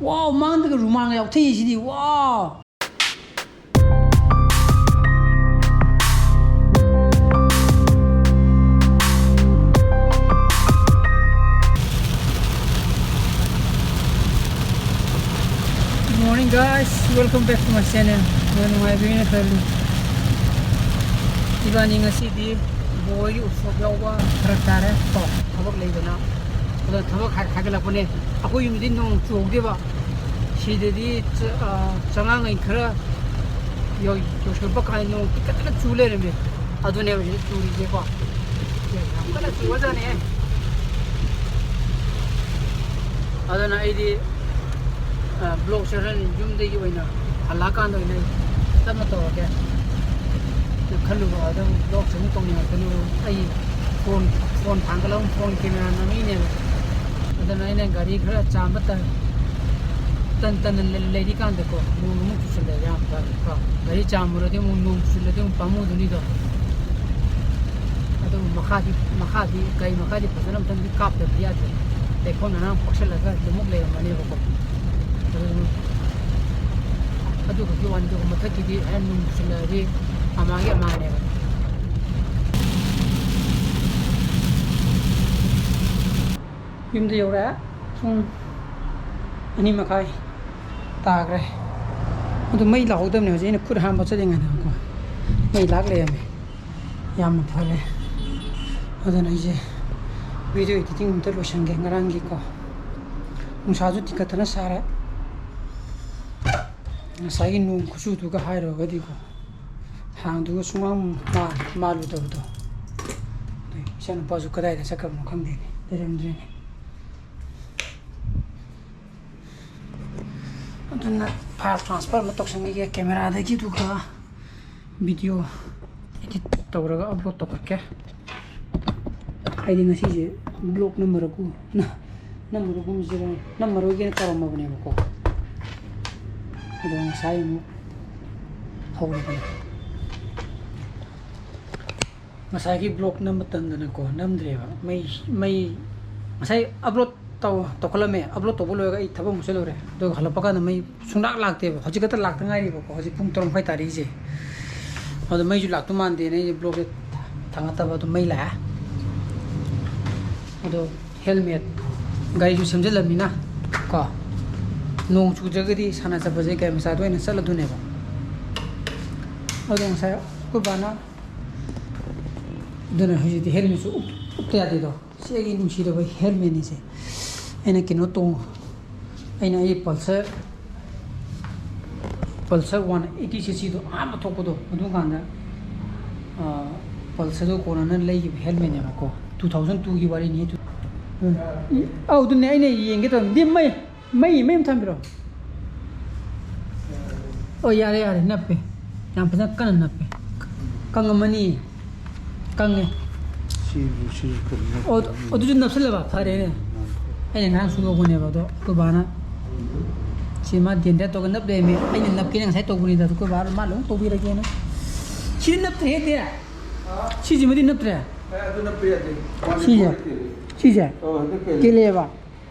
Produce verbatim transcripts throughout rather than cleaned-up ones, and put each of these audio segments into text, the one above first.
Wow, ꯃꯥꯡꯗꯒ ꯔꯨꯃꯥꯟꯒ ꯌꯥꯎꯊꯩꯁꯤꯗꯤ, wow! Good morning, guys, welcome back to my channel. ꯑꯗꯣ ꯅꯨꯡꯉꯥꯏꯕꯤꯔꯤꯅ ꯈꯜꯂꯤ꯫ ꯏꯕꯥꯅꯤ ꯉꯁꯤꯗꯤ ꯕꯣꯏꯒꯤ ꯎꯁꯣꯞ ꯌꯥꯎꯕ ꯐꯔꯛ ꯇꯥꯔꯦ ꯀꯣ, ꯊꯕꯛ ꯂꯩꯗꯅ꯫ ꯑꯗꯣ ꯊꯕꯛ ꯍꯥꯏ-, ꯍꯥꯏꯒꯠꯂꯛꯄꯅꯦ꯫ ꯑꯩꯈꯣꯏ ꯌꯨꯝꯗꯤ ꯅꯣꯡ ꯆꯨꯍꯧꯗꯦꯕ꯫ ꯁꯤꯗꯗꯤ ꯆ-, ꯑ, ꯆꯉꯥꯡꯉꯩ ꯈꯔ ꯌꯧ-, ꯌꯧꯁꯜꯂꯛꯄ ꯀꯥꯟꯗ ꯅꯣꯡ ꯇꯤꯀꯠ ꯇꯤꯀꯠ ꯆꯨ ꯂꯩꯔꯝꯃꯦ꯫ ꯑꯗꯨꯅꯦꯕ ꯁꯤꯗ ꯆꯨꯔꯤꯁꯦꯀꯣ꯫ ꯌꯥꯝ ꯀꯟꯅ ꯆꯨꯕꯖꯥꯠꯅꯦ꯫ ꯑꯗꯨꯅ ꯑꯩꯗꯤ, ꯑ, vlogꯁꯦ ꯍꯣꯔꯦꯟ ꯌꯨꯝꯗꯒꯤ ꯑꯣꯏꯅ ꯍꯜꯂꯛꯑꯀꯥꯟꯗ ꯑꯣꯏꯅ ꯑꯩ ꯇꯞꯅ ꯇꯧꯔꯒꯦ꯫ ꯈꯜꯂꯨꯕ ꯑꯗꯨꯝ vlogꯁꯦ ꯑꯃꯨꯛ ꯇꯧꯅꯤꯡꯉꯛꯀꯅꯤ꯫ ꯑꯩ phone, phone ꯊꯥꯡꯒꯠꯂꯒ phone camera ꯅꯝꯃꯤꯅꯦꯕ꯫ ꯑꯗꯨꯅ ꯑꯩꯅ ꯒꯥꯔꯤ ꯈꯔ ꯆꯥꯝꯕ ꯇ-, ꯇꯟ ꯇꯟꯅ ꯂꯩ-, ꯂꯩꯔꯤꯀꯥꯟꯗꯀꯣ, ꯅꯣꯡ ꯑꯃꯨꯛ ꯆꯨꯁꯜꯂꯛꯑꯦ, ꯌꯥꯝ ꯐꯔꯦ ꯀꯣ꯫ ꯒꯥꯔꯤ ꯆꯥꯝꯃꯨꯔꯗꯤ ꯑꯃꯨꯛ ꯅꯣꯡ ꯆꯨꯁꯜꯂꯗꯤ ꯑꯃꯨꯛ ꯄꯥꯝꯃꯨꯗꯣꯏꯅꯤꯗꯣ꯫ ꯑꯗꯨ ꯃꯈꯥꯗꯤ, ꯃꯈꯥꯗꯤ, ꯒꯥꯔꯤ ꯃꯈꯥꯗꯤ ꯐꯖꯅ ꯑꯝꯇꯪꯗꯤ ꯀꯥꯞꯇꯕꯗꯤ ꯌꯥꯗ꯭ꯔꯦ꯫ ꯂꯩꯈꯣꯝ ꯂꯩꯅꯥꯡ ꯄꯛꯁꯜꯂꯒ ꯑꯗꯨꯃꯨꯛ ꯂꯩꯔꯝꯃꯅꯦꯕꯀꯣ꯫ ꯑꯗꯨ, ꯑꯗꯨ ꯈꯛꯀꯤ ꯋꯥꯅꯤ꯫ ꯑꯗꯨꯒ ꯃꯊꯛꯀꯤꯗꯤ ꯍꯣꯔꯦꯟ ꯅꯣꯡ ꯆꯨꯁꯜꯂꯛꯑꯗꯤ ꯑꯃꯥꯡꯒꯤ ꯑꯃꯥꯡꯅꯦꯕ꯫ ꯌꯨꯝꯗ ꯌꯧꯔꯛꯑꯦ꯫ ꯄꯨꯡ ꯑꯅꯤ ꯃꯈꯥꯏ ꯇꯥꯈ꯭ꯔꯦ꯫ ꯑꯗꯨ ꯃꯩ ꯂꯥꯛꯍꯧꯗꯕꯅꯦ꯫ ꯍꯧꯖꯤꯛ ꯑꯩꯅ ꯈꯨꯠ ꯍꯥꯝꯕ ꯆꯠꯂꯤꯉꯩꯗꯀꯣ, ꯃꯩ ꯂꯥꯛ ꯂꯩꯔꯝꯃꯦ꯫ ꯌꯥꯝꯅ ꯐꯔꯦ꯫ ꯑꯗꯨꯅ ꯑꯩꯁꯦ video editing ꯑꯝꯇ ꯂꯣꯏꯁꯟꯒꯦ ꯉꯔꯥꯡꯒꯤꯀꯣ꯫ ꯅꯨꯡꯁꯥꯁꯨ ꯇꯤꯡꯈꯠꯇꯅ ꯁꯥꯔꯦ꯫ ꯉꯁꯥꯏꯒꯤ ꯅꯣꯡ ꯈꯨꯆꯨꯗꯨꯒ ꯍꯥꯏꯔꯨꯔꯒꯗꯤꯀꯣ, ꯍꯥꯡꯗꯨꯒ ꯁꯨꯡꯃꯥꯡ ꯃꯥ-, ꯃꯥꯜꯂꯨꯗꯕꯗꯣ꯫ ꯑꯗꯩ ꯏꯆꯥꯅꯨꯄꯥꯁꯨ ꯀꯗꯥꯏꯗ ꯆꯠꯈ꯭ꯔꯕꯅꯣ ꯈꯪꯗꯦꯅꯦ, ꯂꯩꯔꯝꯗ꯭ꯔꯦꯅꯦ꯫ ꯑꯗꯨꯅ file transfer ꯑꯃ ꯇꯧꯁꯟꯈꯤꯒꯦ cameraꯗꯒꯤ, ꯑꯗꯨꯒ video edit ꯇꯧꯔꯒ upload ꯇꯧꯈꯠꯀꯦ꯫ ꯑꯩꯗꯤ ꯉꯁꯤꯁꯦ vlog ꯅꯝꯃꯔꯒꯨ-, ꯅ-, ꯅꯝꯃꯔꯒꯨꯝꯁꯤꯔ, ꯅꯝꯃꯔꯣꯏꯒꯦꯅ ꯇꯧꯔꯝꯃꯕꯅꯦꯕꯀꯣ꯫ ꯑꯗꯣ ꯉꯁꯥꯏ ꯑꯃꯨꯛ ꯍꯧꯔꯦꯗꯅ꯫ ꯉꯁꯥꯏꯒꯤ vlog ꯅꯝꯕ ꯇꯟꯗꯅꯀꯣ, ꯅꯝꯗ꯭ꯔꯦꯕ꯫ ꯃꯩ, ꯃꯩ ꯉꯁꯥꯏ upload ꯇꯧ ꯇꯧꯈꯠꯂꯝꯃꯦ꯫ ꯑꯞꯂꯣꯗ ꯇꯧꯕ ꯂꯣꯏꯔꯒ ꯑꯩ ꯊꯕꯛ ꯑꯃꯨꯛ ꯆꯠꯂꯨꯔꯦ꯫ ꯑꯗꯨꯒ ꯍꯜꯂꯛꯄ ꯀꯥꯟꯗ ꯃꯩ ꯁꯨꯡꯂꯥꯛ ꯂꯥꯛꯇꯦꯕ꯫ ꯍꯧꯖꯤꯛ ꯈꯛꯇ ꯂꯥꯛꯇ ꯉꯥꯏꯔꯤꯕꯀꯣ꯫ ꯍꯧꯖꯤꯛ ꯄꯨꯡ ꯇꯔꯨꯛ ꯃꯈꯥꯏ ꯇꯥꯔꯛꯏꯁꯦ꯫ ꯑꯗꯣ ꯃꯩꯁꯨ ꯂꯥꯛꯇꯧ ꯃꯥꯟꯗꯦꯅ ꯑꯩꯁꯦ ꯕ꯭ꯂꯣꯛꯁꯦ ꯊꯥꯡꯒꯠꯇꯕ꯫ ꯑꯗꯨꯝ ꯃꯩ ꯂꯥꯛꯑꯦ꯫ ꯑꯗꯣ ꯍꯦꯜꯃꯦꯠ, ꯒꯥꯔꯤꯁꯨ ꯁꯦꯝꯖꯤꯜꯂꯝꯃꯤꯅ ꯀꯣ, ꯅꯣꯡ ꯆꯨꯗ꯭ꯔꯒꯗꯤ ꯁꯥꯟꯅ ꯆꯠꯄꯁꯦ ꯒꯥꯔꯤ ꯃꯆꯥꯗ ꯑꯣꯏꯅ ꯆꯠꯂꯗꯣꯏꯅꯦꯕ꯫ ꯑꯗꯣ ꯉꯁꯥꯏ ꯑꯩꯈꯣꯏ ꯕꯥꯅ, ꯑꯗꯨꯅ ꯍꯧꯖꯤꯛꯇꯤ ꯍꯦꯜꯃꯦꯠꯁꯨ ꯎꯞ-, ꯎꯞꯇ ꯌꯥꯗꯦꯗꯣ꯫ ꯁꯤ ꯑꯩꯒꯤ ꯅꯨꯡꯁꯤꯔꯕ ꯍꯦꯜꯃꯦꯠꯅꯤꯁꯦ꯫ ꯑꯩꯅ ꯀꯩꯅꯣ ꯇꯣꯡ-, ꯑꯩꯅ ꯑꯩ Pulsar, Pulsar one eighty cc ꯗꯣ ꯑꯍꯥꯟꯕ ꯊꯣꯛꯄꯗꯣ, ꯑꯗꯨꯀꯥꯟꯗ, ꯑꯥ, Pulsar ꯗꯣ ꯀꯣꯟꯅꯅ ꯂꯩꯈꯤꯕ ꯍꯦꯜꯃꯦꯠꯅꯦꯕꯀꯣ꯫ Two thousand two ꯒꯤ ꯋꯥꯔꯤꯅꯤ꯫ ꯎꯝ꯫ ꯑꯧ, ꯑꯗꯨꯅꯦ ꯑꯩꯅ ꯌꯦꯡꯒꯦ ꯇꯧꯔꯝꯃꯤꯗꯤ꯫ ꯃꯩ, ꯃꯩ, ꯃꯩ ꯑꯃ ꯊꯥꯟꯕꯤꯔꯣ꯫ ꯑꯣ, ꯌꯥꯔꯦ, ꯌꯥꯔꯦ, ꯅꯞꯄꯦ꯫ ꯌꯥꯝ ꯐꯖꯅ ꯀꯟꯅ ꯅꯞꯄꯦ꯫ ꯀꯪꯉꯝꯃꯅꯤ꯫ ꯀꯪꯉꯦ꯫ ꯁꯤꯁꯨ, ꯁꯤꯁꯨ ꯀꯔꯤꯅꯣ? ꯑꯣ, ꯑꯗꯨꯁꯨ ꯅꯞꯁꯤꯜꯂꯕ? ꯐꯔꯦꯅꯦ꯫ ꯑꯩꯅ ꯉꯔꯥꯡ ꯁꯨꯗꯣꯛꯄꯅꯦꯕ, ꯑꯗꯣ ꯑꯩꯈꯣꯏ ꯕꯥꯅ ꯁꯤ ꯃꯥ ꯗꯦꯟꯗ꯭ꯔ ꯇꯧꯔꯒ ꯅꯞ ꯂꯩꯔꯝꯃꯦ꯫ ꯑꯩꯅ ꯅꯞꯀꯦꯅ ꯉꯁꯥꯏ ꯇꯧꯕꯅꯤꯗ, ꯑꯗꯣ ꯑꯩꯈꯣꯏ ꯕꯥꯅ ꯃꯥ ꯂꯣꯏ ꯇꯧꯕꯤꯔꯒꯦꯅ꯫ ꯁꯤꯗꯤ ꯅꯞꯇ꯭ꯔꯦꯍꯦ, ꯗꯦ꯫ ꯁꯤꯁꯤꯃꯗꯤ ꯅꯞꯇ꯭ꯔꯦ꯫ ꯑꯦ, ꯑꯗꯨ ꯅꯞꯄ ꯌꯥꯗꯦ꯫ ꯁꯤꯁꯦ? ꯁꯤꯁꯦ? ꯑꯣ, ꯍꯟꯗꯛ ꯀꯦꯜꯂꯦ꯫ ꯀꯦꯜꯂꯦꯕ?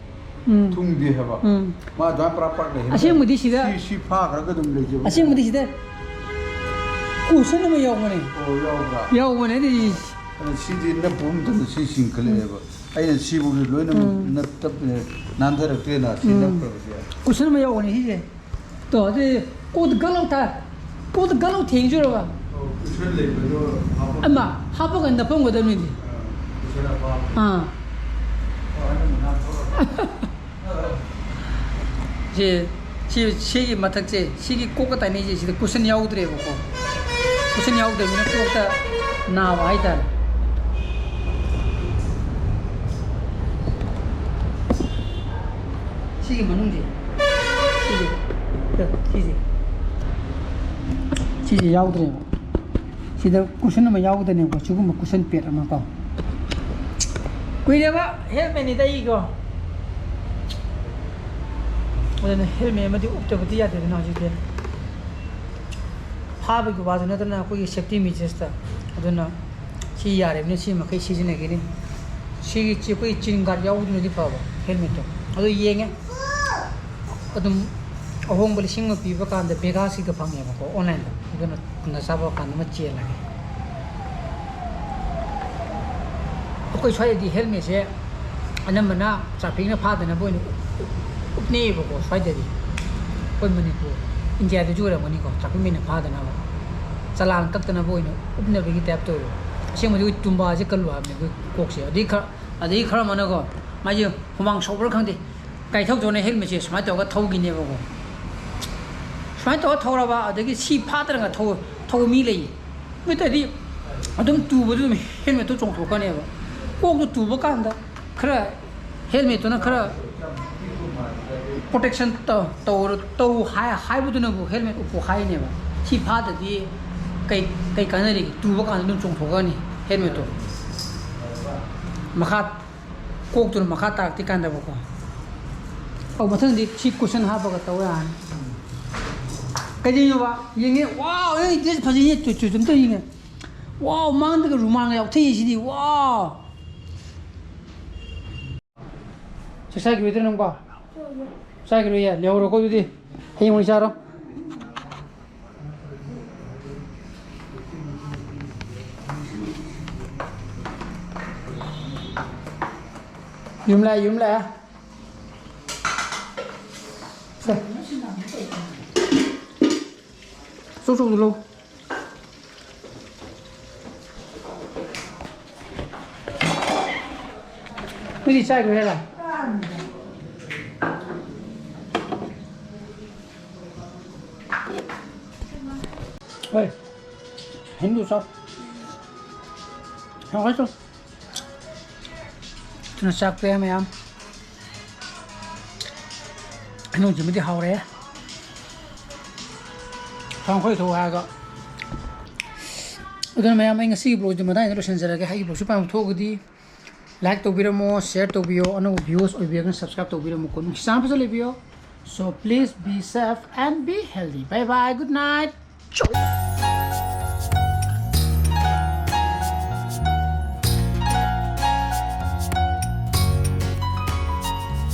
ꯎꯝ꯫ ꯊꯨꯡꯗꯦ ꯍꯥꯏꯕ꯫ ꯎꯝ꯫ ꯃꯥ ꯑꯗꯨꯃꯥꯏꯅ ꯄꯨꯔꯥ ꯄꯥꯛ ꯂꯩ ꯍꯥꯏꯕ꯫ ꯑꯁꯦꯡꯕꯗꯤ ꯁꯤꯗ ꯁꯤ, ꯁꯤ ꯐꯥꯈ꯭ꯔꯒ ꯑꯗꯨꯝ ꯂꯩꯖꯕ꯫ ꯑꯁꯦꯡꯕꯗꯤ ꯁꯤꯗ cushion ꯑꯃ ꯌꯥꯎꯕꯅꯦ꯫ ꯑꯣ, ꯌꯥꯎꯕ꯭ꯔꯥ? ꯌꯥꯎꯕꯅꯦ, ꯑꯗꯨꯗꯤ꯫ ꯑꯗꯨ ꯁꯤꯗꯤ ꯅꯞꯄ ꯃꯇꯝꯗ ꯁꯤ ꯆꯤꯡꯈꯠꯂꯛꯑꯦꯕ꯫ ꯑꯩꯅ ꯁꯤꯐꯥꯎꯗꯤ ꯂꯣꯏꯅꯃꯛ ꯎꯝ꯫ ꯅꯞ-, ꯇꯞ-, ꯅꯥꯟꯊꯔꯛꯇ꯭ꯔꯦꯅ ꯁꯤ ꯎꯝ꯫ ꯅꯞꯈ꯭ꯔꯕꯗꯤ꯫ Cushion ꯑꯃ ꯌꯥꯎꯕꯅꯦ ꯁꯤꯁꯦ꯫ ꯇꯣ, ꯑꯗꯨꯗꯤ ꯀꯣꯛꯇ ꯒꯛ ꯂꯥꯎ ꯊꯥ-, ꯀꯣꯛꯇ ꯒꯛ ꯂꯥꯎ ꯊꯦꯡꯖꯨꯔꯕ? ꯑꯣ, cushion ꯂꯩꯕꯗꯣ ꯍꯥꯞꯄ꯫ ꯑꯃ ꯍꯥꯞꯄꯒ ꯅꯞꯐꯝꯒꯗꯕꯅꯤꯗꯤ꯫ ꯑꯥ, cushion ꯑꯄꯥꯕ꯫ ꯑꯥ꯫ ꯑꯣ, ꯑꯗꯨꯝ ꯅꯥꯟꯊꯣꯛꯑꯒ꯫ ꯁꯤ, ꯁꯤ, ꯁꯤꯒꯤ ꯃꯊꯛꯁꯦ, ꯁꯤꯒꯤ ꯀꯣꯛꯀ ꯇꯥꯏꯅꯩꯁꯦ, ꯁꯤꯗ cushion ꯌꯥꯎꯗ꯭ꯔꯦꯕꯀꯣ꯫ Cushion ꯌꯥꯎꯗ꯭ꯔꯕꯅꯤꯅ ꯀꯣꯛꯇ ꯅꯥꯕ ꯍꯥꯏꯇꯥꯔꯦ꯫ ꯁꯤꯒꯤ ꯃꯅꯨꯡꯁꯦ, ꯁꯤꯁꯦ, ꯁꯤꯁꯦ, ꯁꯤꯁꯦ ꯌꯥꯎꯗ꯭ꯔꯦꯕ꯫ ꯁꯤꯗ cushion ꯑꯃ ꯌꯥꯎꯒꯗꯅꯦꯕꯀꯣ, ꯁꯤꯒꯨꯝꯕ cushion pad ꯑꯃ ꯀꯣ꯫ ꯀꯨꯏꯔꯦꯕ helmetꯅꯤꯗ ꯑꯩꯒꯤꯀꯣ꯫ ꯑꯗꯨꯅ helmet ꯑꯃꯗꯤ ꯎꯞꯇꯕꯗꯤ ꯌꯥꯗꯦꯗꯅ ꯍꯧꯖꯤꯛꯇꯤ꯫ ꯐꯥꯕꯒꯤ ꯋꯥꯗꯨ ꯅꯠꯇꯅ ꯑꯩꯈꯣꯏꯒꯤ safety measuresꯇ꯫ ꯑꯗꯨꯅ ꯁꯤ ꯌꯥꯔꯤꯕꯅꯤ, ꯁꯤ ꯃꯈꯩ ꯁꯤꯖꯤꯟꯅꯒꯅꯤ꯫ ꯁꯤꯒꯤ ꯆꯤ-, ꯑꯩꯈꯣꯏ chin guard ꯌꯥꯎꯕꯗꯨꯅꯗꯤ ꯐꯕ꯫ ꯍꯦꯜꯃꯦꯠꯇꯣ ꯑꯗꯨ ꯌꯦꯡꯉꯦ꯫ ꯑꯗꯨꯝ ꯑꯍꯣꯡꯕ ꯂꯤꯁꯤꯡ ꯑꯃ ꯄꯤꯕ ꯀꯥꯟꯗ ꯕꯦꯒꯥꯁꯤꯒ ꯐꯪꯉꯦꯕꯀꯣ, ꯑꯣꯟꯂꯥꯏꯟꯗ꯫ ꯑꯗꯨꯅ ꯐꯪꯒ ꯆꯥꯕ ꯀꯥꯟꯗ ꯑꯃ ꯆꯦꯜꯂꯒꯦ꯫ ꯑꯩꯈꯣꯏ ꯁ꯭ꯋꯥꯏꯗꯗꯤ ꯍꯦꯜꯃꯦꯠꯁꯦ ꯑꯅꯝꯕꯅ ꯇ꯭ꯔꯥꯐꯤꯛꯅ ꯐꯥꯗꯅꯕ ꯑꯣꯏꯅ ꯎꯞ-, ꯎꯞꯅꯩꯌꯦꯕꯀꯣ꯫ ꯁ꯭ꯋꯥꯏꯗꯗꯤ ꯑꯩꯈꯣꯏ ꯃꯅꯤꯄꯨꯔ, ꯏꯟꯗꯤꯌꯥꯗꯁꯨ ꯑꯣꯏꯔꯝꯒꯅꯤꯀꯣ, ꯇ꯭ꯔꯥꯐꯤꯛ ꯃꯦꯟꯅ ꯐꯥꯗꯅꯕ, ꯆꯂꯥꯟ ꯀꯛꯇꯅꯕ ꯑꯣꯏꯅ ꯎꯞꯅꯕꯒꯤ ꯇꯥꯏꯞ ꯇꯧꯋꯦꯕ꯫ ꯑꯁꯦꯡꯕꯗꯤ ꯑꯩꯈꯣꯏ ꯇꯨꯝꯕꯥꯁꯦ ꯀꯜꯂꯨ ꯍꯥꯏꯕꯅꯦ ꯑꯩꯈꯣꯏ ꯀꯣꯛꯁꯦ꯫ ꯑꯗꯩ ꯈꯔ, ꯑꯗꯩ ꯈꯔ ꯑꯃꯅꯀꯣ, ꯃꯥꯁꯦ ꯍꯨꯃꯥꯡ ꯁꯧꯕ꯭ꯔꯥ ꯈꯪꯗꯦ, ꯒꯥꯔꯤ ꯊꯧ ꯊꯧꯅ ꯍꯦꯜꯃꯦꯠꯁꯦ ꯁꯨꯃꯥꯏꯅ ꯇꯧꯔꯒ ꯊꯧꯈꯤꯅꯦꯕꯀꯣ꯫ ꯁꯨꯃꯥꯏꯅ ꯇꯧꯔ ꯊꯧꯔꯕ, ꯑꯗꯒꯤ ꯁꯤ ꯐꯥꯗ꯭ꯔꯒ ꯊꯧ-, ꯊꯧꯕ ꯃꯤ ꯂꯩ꯫ ꯅꯠꯇ꯭ꯔꯗꯤ ꯑꯗꯨꯝ ꯇꯨꯕꯗ ꯑꯗꯨꯝ ꯍꯦꯜꯃꯦꯠꯇꯣ ꯆꯣꯡꯊꯣꯛꯀꯅꯦꯕ꯫ ꯀꯣꯛꯇ ꯇꯨꯕ ꯀꯥꯟꯗ ꯈꯔ ꯍꯦꯜꯃꯦꯠꯇꯨꯅ ꯈꯔ ꯄ꯭ꯔꯣꯇꯦꯛꯁꯟ ꯇꯧ-, ꯇꯧꯔ-, ꯇꯧ ꯍꯥꯏ-, ꯍꯥꯏꯕꯗꯨꯅꯕꯨ ꯍꯦꯜꯃꯦꯠ ꯎꯞꯄꯣ ꯍꯥꯏꯅꯦꯕ꯫ ꯁꯤ ꯐꯥꯗꯗꯤ ꯀꯩ, ꯀꯩ ꯀꯥꯟꯅꯔꯤꯒꯦ? ꯇꯨꯕ ꯀꯥꯟꯗ ꯑꯗꯨꯝ ꯆꯣꯡꯊꯣꯛꯀꯅꯤ ꯍꯦꯜꯃꯦꯠꯇꯣ꯫ ꯃꯈꯥ, ꯀꯣꯛꯇꯨꯅ ꯃꯈꯥ ꯇꯥꯔꯛꯇ꯭ꯔꯤ ꯀꯥꯟꯗꯕꯀꯣ꯫ ꯑꯧ, ꯃꯊꯪꯗꯤ ꯁꯤ ꯀꯨꯁꯟ ꯍꯥꯞꯄꯒ ꯇꯧ ꯌꯥꯔꯅꯤ꯫ ꯀꯩꯗꯧꯅꯣꯕ? ꯌꯦꯡꯉꯦ꯫ ꯋꯥꯎ, ꯑꯩ ꯗ꯭ꯔꯦꯁ ꯐꯖꯩꯅꯦ꯫ ꯇꯨ, ꯇꯨ, ꯑꯝꯇ ꯌꯦꯡꯉꯦ꯫ ꯋꯥꯎ, ꯃꯥꯡꯗꯒ ꯔꯨꯃꯥꯟꯒ ꯌꯥꯎꯊꯩꯁꯤꯗꯤ꯫ ꯋꯥꯎ! ꯆꯥꯛ ꯆꯥꯈꯤꯔꯣꯏꯗ꯭ꯔꯣ ꯅꯪꯕꯣ? ꯆꯥꯈꯤꯔꯣꯏꯌꯦ? ꯂꯩꯍꯧꯔꯣꯀꯣ ꯑꯗꯨꯗꯤ꯫ ꯍꯌꯦꯡ ꯑꯣꯏꯅ ꯆꯥꯔꯣ꯫ ꯌꯨꯝ ꯂꯥꯛꯑꯦ, ꯌꯨꯝ ꯂꯥꯛꯑꯦ꯫ ꯁꯦ꯫ ꯆꯣꯛ ꯆꯣꯛ ꯂꯧ꯫ ꯅꯣꯏꯗꯤ ꯆꯥꯈꯤꯔꯣꯏ ꯍꯥꯏꯔꯣ? ꯍꯣꯏ, ꯍꯤꯟꯗꯨ ꯆꯥꯎ꯫ ꯍꯥꯎ ꯍꯥꯏ ꯆꯥꯎ꯫ ꯑꯗꯨꯅ ꯆꯥꯛ ꯄꯦ ꯃꯌꯥꯝ꯫ ꯍꯩꯅꯧꯁꯤꯃꯗꯤ ꯍꯥꯎꯔꯦ꯫ ꯊꯥꯎ ꯈꯔ ꯊꯣꯛ ꯍꯥꯏꯔꯒ꯫ ꯑꯗꯨꯅ ꯃꯌꯥꯝ, ꯑꯩ ꯉꯁꯤꯒꯤ vlogꯁꯤ ꯃꯇꯥꯡꯗ ꯂꯣꯏꯁꯤꯟꯖꯔꯒꯦ꯫ ꯑꯩꯒꯤ vlogꯁꯤ ꯄꯥꯝꯕ ꯊꯣꯛꯑꯒꯗꯤ like ꯇꯧꯕꯤꯔꯝꯃꯣ, share ꯇꯧꯕꯤꯌꯣ, ꯑꯅꯧꯕ viewers ꯑꯣꯏꯕꯤꯔꯒꯅ subscribe ꯇꯧꯕꯤꯔꯝꯃꯣꯀꯣ꯫ ꯅꯨꯡꯁꯤ ꯆꯥꯟꯅ ꯐꯖꯅ ꯂꯩꯕꯤꯌꯣ꯫ So please be safe and be healthy. Bye bye, good night.